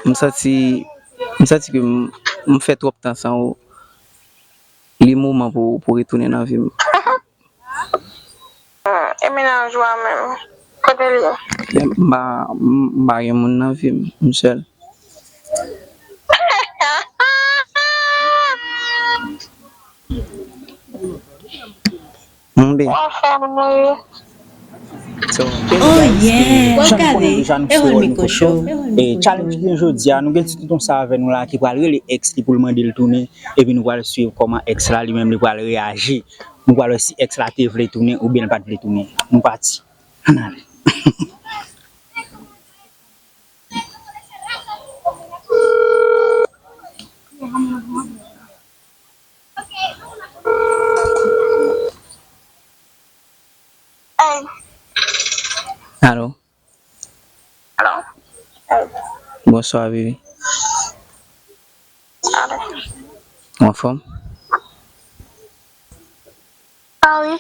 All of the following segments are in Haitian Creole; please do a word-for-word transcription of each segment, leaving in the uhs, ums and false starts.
M santi, m santi ke m, m fè twòp tan san ou. Li moman pou, pou retounen nan vi m. E mennaj ou a menm? Kote l ye? M pa, m pa gen moun nan vi m, m sèl. Mwen byen. Ou anfòm, wi. So, oh yeah, chak konnen deja nou se Rodney Coco. E challenge ki gen jodi a, nou gen ti tonton sa avè nou la ki pral rele ex li pou l mande l tounen. Epi nou pral swiv kòman ex la li menm li pral reyaji. Nou pral wè si ex la te vle tounen oubyen l pa t vle tounen. Nou pati. Ann ale. Alo. Alo. Bonswa, baby. Alo. Ou anfòm? Ah wi.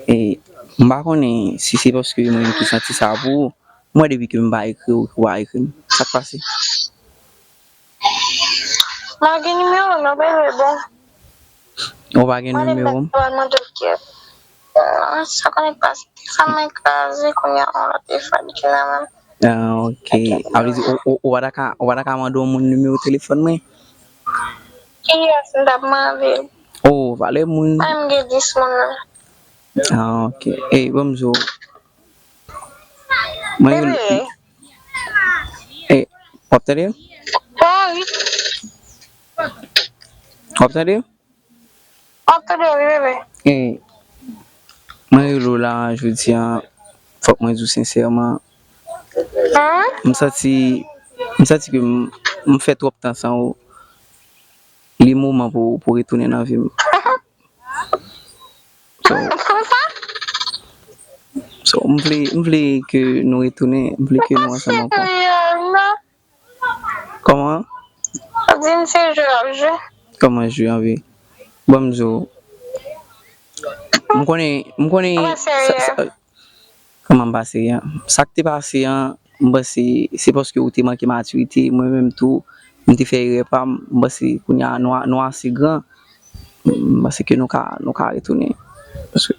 E, m pa konnen si se paske mwen menm ki santi sa pou ou. Mwen, depi ke m pa ekri w, ou pa ekri m. Sa k pase? M pa gen nimewo w non, bebe, bon. Ou pa gen nimewo m? Mwen, mwen, mwen, mwen, mwen, mwen, mwen, sa konnen k pase. Telefòn mwen kraze, kounye a, yon lòt telefòn ki nan men m. Ah, ok. A vle di, ou, ou, ou pa ta ka, ou pa ta ka mande yon moun nimewo telefòn mwen? Kiyès m t ap mande? Oh, valè moun. Mwen, m gen dis moun nan. Ah, ok. Ey, ban m di w. Mwen rele. Bebe. Ey, w ap tande? Wi. W ap tande? M ap tande w, wi, bebe. Ey, mwen rele w la, jodi a, fòk mwen di w sensèman. Hein? M santi, m santi ke m, m fè twòp tan san ou. Li moman pou, pou retounen nan vi m. So, so, m vle, m vle ke nou retounen, m vle ke nou ansanm ankò. Kòman? Ou di m se jwe w ap jwe. Kòman jwe, anvi? Ban m di w. M konnen, m konnen. Ou pa serye. Sa, sa, Kòman m pase an? Sa k te pase an, m panse se paske ou te manke matirite. Mwen menm tou, m te fè erè pa m. M panse kounye a nou, nou ase gran. M panse ke nou ka, nou ka retounen. Paske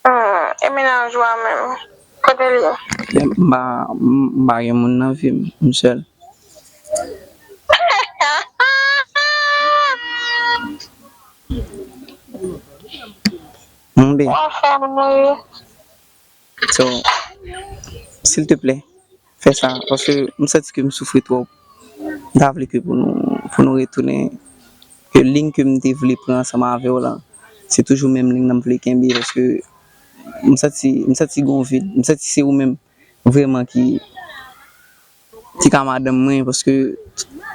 Hmm, e mennaj ou a menm? Kote l ye? M pa, m pa gen moun nan vi m. M sèl. M byen. Ou anfòm, wi. So, silteplè, fè sa, paske m santi ke m soufri twòp. M ta vle ke pou nou, pou nou retounen, ke liy ke m te vle pran ansanm avè w lan, se toujou menm liy nan m vle kenbe, paske m santi, m santi gon vid, m santi se ou menm vrèman ki, ki ka madanm mwen, paske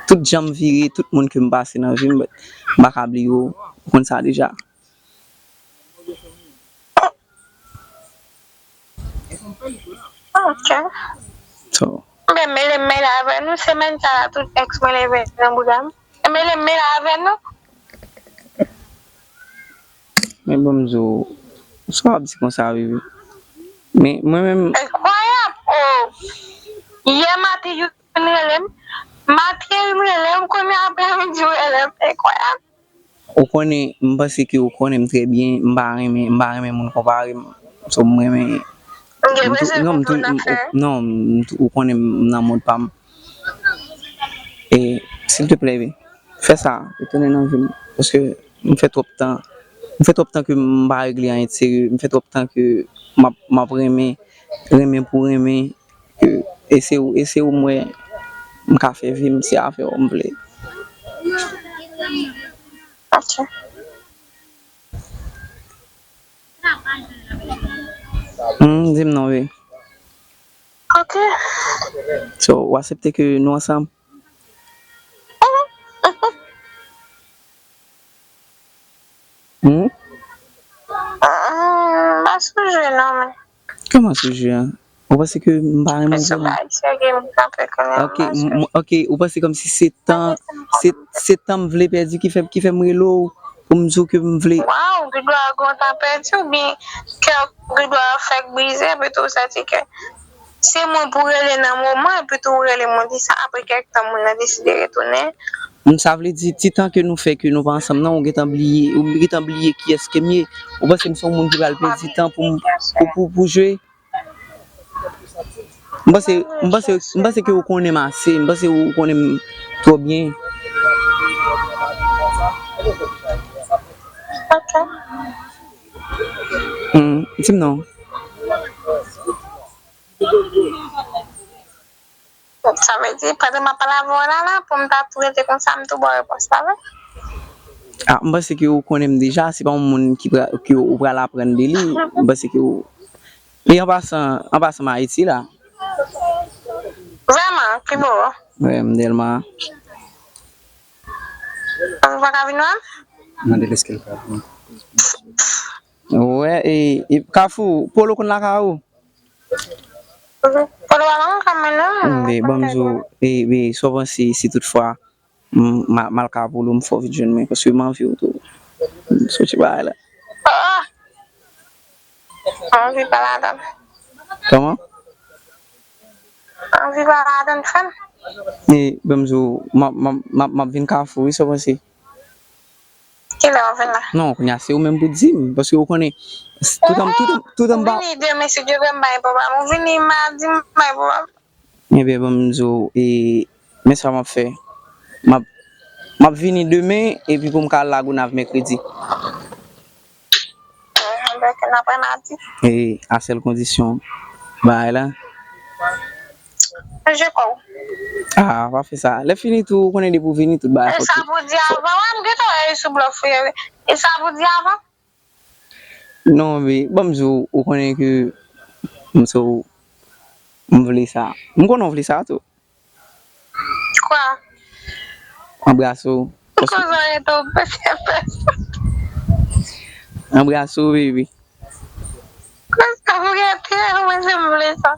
tout jan m vire, tout moun ke m pase nan vi m, m pa ka bliye w, ou konn sa deja. Ok. So. Men mele m mele avè nou, semèn sa la tout ex mwen leve nan bouda m. Men mele m mele avè nou. Men bon, m di w, sa w ap di konsa, bebe. Men mwen menm. Enkwayab, oh! Yè maten, youn rele m. Maten, youn rele m. Kounye a, aprè midi, youn rele m. Enkwayab. Ou konnen, m panse ke ou konnen m trè byen. M pa renmen, m pa renmen moun konpare m. So, m renmen. M gen bezwen konprann afè. Non, m tou, ou konnen m nan mond pa m. E, silteplè, bebe, fè sa, retounen nan vi m. Paske m fè twòp tan. M fè twòp tan ke m pa regle anyen de serye. M fè twòp tan ke m ap, m ap renmen, renmen pou renmen. Ke, e se ou, e se ou m wè m ka fè vi m, se avè w m vle. Ok. Hmm, di m non, wi. Ok. So, ou aksepte ke nou ansanm? Hmm? Ah, m pa sou jwe non, men. Kòman sou jwe an? Ou panse ke m pa renmen jwe an? Ok, m, ok, ou panse kòmsi se tan, se, se tan m vle pèdi ki fè, ki fè m rele w pou m di w ke m vle. Waw, Gridwa gon tan pèdi oubyen kè Gridwa fèk brize, epi tou santi ke Se mwen pou rele nan moman, epi tou ou rele mwen di sa, apre kèk tan moun nan deside retounen. Sa vle di, ti tan ke nou fè ke nou pa ansanm nan, ou gentan bliye, ou gentan bliye kiyès ke m ye. Ou panse m se yon moun ki pral pèdi tan pou m, pou, pou, pou jwe? M panse, m panse, m panse ke ou konnen m ase, m panse ou konnen m twò byen. Ok. Hmm, di m non. Sa vle di, pandan m ap pale avè w la, la, pou m ta tou rete konsa, m tou ba w repons la, vre? Ah, m panse ke ou konnen m deja, se pa yon moun ki pra, ke ou pral aprann de li. M panse ke ou. E an pasan, an pasan m Ayiti la. Vrèman, ki bo? Wè, m tèlman. Ou pa ka vin wè m? Mande l èske l ka vin. Wè, e, e Kafou, Polo konn lakay ou? Polo pa nan kay mwen non. Ban m di w, e, e, sa w panse si toutfwa m, m, m al ka Polo, m fè w vin jwenn mwen, paske m anvi w tou. M soti bagay la. Oh! Anvi pa ladan. Kòman? Anvi pa ladan, frè m. E, ban m di w, m ap, m ap, m ap, m ap vin Kafou, wi, sa w panse? Kilè w vin la? Non, kounye a se ou menm pou di m, paske ou konnen, toutan, toutan, toutan m pa. Ou vini demen, si Dye vle, m bay pwoblèm. Ou vini madi, m bay pwoblèm. Ebyen, ban m di w, e, men sa m ap fè. M ap, m ap vini demen, epi pou m ka al Lagonav mèkredi. Enhen, ben, n ap wè madi. E, a sèl kondisyon, bagay la. Je kò w. Ah, pa fè sa. Lè fini tou, ou konnen depi w vini, tout bagay E sa pou di avan, wè m gentan wè sou blòf ou ye, wi. E sa pou di avan? Non, men, ban m di w, ou konnen ke m se w, m vle sa. M konnen w vle sa tou. Kwa? Anbrase w. Kouzan e tou pèsèpès. Anbrase w, baby. Kouzan, ou rete, mwen se m vle sa.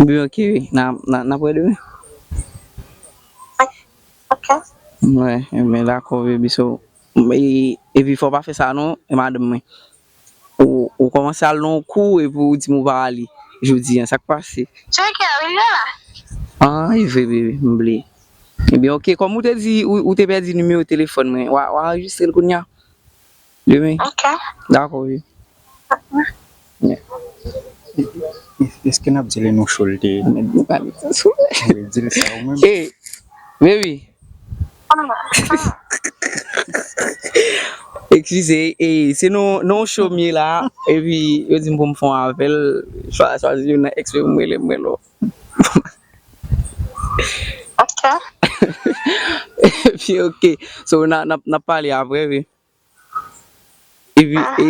Bon, ok, wi. N a, n a, n ap wè demen. Ok. Wè, ebyen, dakò, baby, so, e, epi fò w pa fè sa non, e madanm mwen. Ou, ou kòmanse al nan yon kou epi ou di m ou pa ale jodi a, sa k pase? Tcheke, wi, li la. Ah, e vre, bebe, m bliye. Ebyen, ok, kòm ou te di, ou, ou te pèdi nimewo telefòn mwen, w a, w a anrejistre l kounye a? Demen? Ok. Dakò, wi. Èske n ap di li nou cho l te ye? Mèt nou pale sa sou. Wi, di l sa ou menm. Ey, baby. Eskize, e, se nan, nan yon cho m ye la, epi yo di m pou m fè yon apèl, chwa-, chwazi youn nan ex yo pou m rele, m rele w. Ok. Epi, ok. So, n a, n ap, n ap pale apre, wi. Epi, e,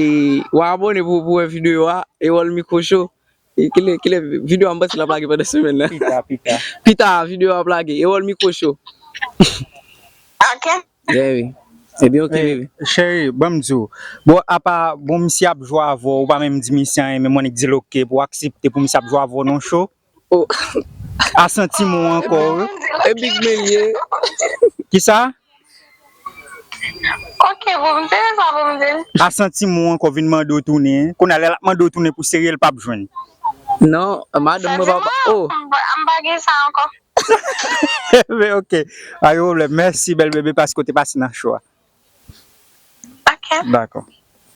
w a abòne pou, pou wè videyo a, Erol Micro Show. E, kilè, kilè videyo a m panse l ap lage pandan semèn nan. Pita, pita. Pita, videyo a ap lage, Erol Micro Show. Ok. Yeah, wi. Ebyen, ok, baby. Cheri, ban m di w. Bon, apa, bon, misye ap jwe avè w, ou pa menm di misye anyen, men mwen di l ok, pou w aksepte pou misye ap jwe avè w nan cho. Oh. A santi mwen ankò, wi. E big man li ye. Kisa? Ok, pou m di l, sa pou m di l. A santi mwen ankò vin mande w tounen. Kounye a, lè l ap mande w tounen pou serye, l p ap jwenn. Non, madanm mwen pa, oh. M pa, m pa gen sa ankò. Men ok, pa gen pwoblèm. Mèsi, bèl bebe, paske w te pase nan cho a. Ok. Dakò.